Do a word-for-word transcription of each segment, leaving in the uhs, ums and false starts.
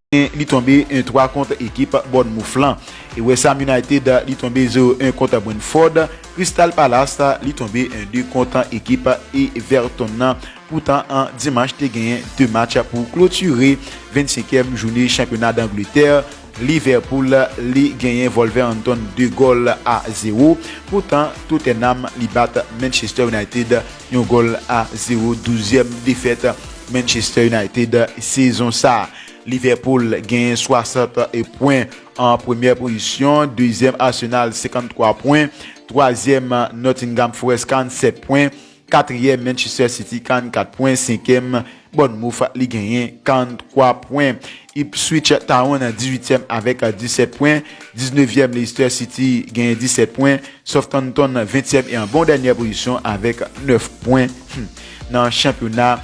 Li tonbe en twa kont ekip Bournemouth lan. E West Ham United li tonbe zewo en kont Brentford. Crystal Palace li tonbe en de kont ekip Everton nan. Poutan, an dimanch, te genyen de match pou klotire vennsenkyèm jounen chanpyona Dangletè. Liverpool li genyen Wolverhampton de gòl a zewo. Poutan, Tottenham li bat Manchester United yon gòl a zewo. Douzyèm defèt Manchester United sezon sa. Liverpool genyen swasant pwen an premyè pozisyon. Dezyèm Arsenal, senkanntwa pwen. Twazyèm Nottingham Forest, karannsèt pwen. Katriyèm Manchester City, karannkat pwen. Senkyèm Bournemouth li genyen karannwa pwen. Ipswich Town dizuityèm avèk disèt pwen. Diznevyèm Leicester City genyen disèt pwen. Southampton ventyèm e an bon dènyè pozisyon avèk nèf pwen. Hmm. Nan chanpyona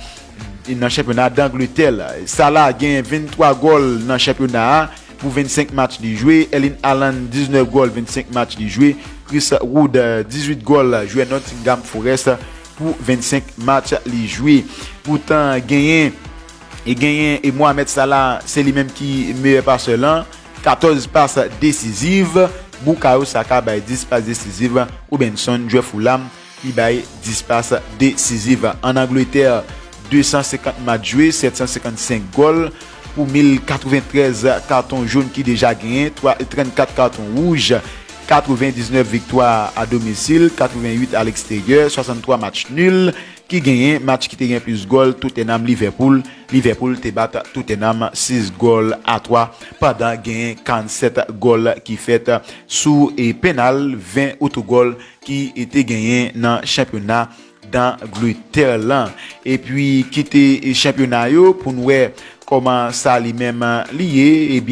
nan chanpyona Dangletè la. Salah genyen venntwa gòl nan chanpyona a pou vennsenk match li jwe. Erling Haaland, diznèf gòl, vennsenk match li jwe. Chris Wood, dizuit gòl, jwè Nottingham Forest, pou vennsenk match li jwe. Poutan, genyen e genyen e Mohamed Salah, se li menm ki meyè pasè lan. Katòz pas desiziv. Bukayo Saka bay dis pas desiziv. Ruben Son, jwè Fulham, li bay dis pas desiziv. Ann Angletè, de san senkant match jwe, sèt san senkannsenk gòl pou mil katreventrèz katon jòn ki deja genyen, twa, trannkat katon wouj, katrevendiznèf viktwa a domisil, katrevenuit a leksteryè, swasanntwa match nil ki genyen. Match ki te gen plis gòl, Tottenham Liverpool. Liverpool te bat Tottenham sis gòl a twa, pandan genyen karannsèt gòl ki fèt sou e penal, ven otogòl ki te genyen nan chanpyona Dangletè lan. Epi kite chanpyona yo pou n wè kòman sa li menm li ye. Ebyen,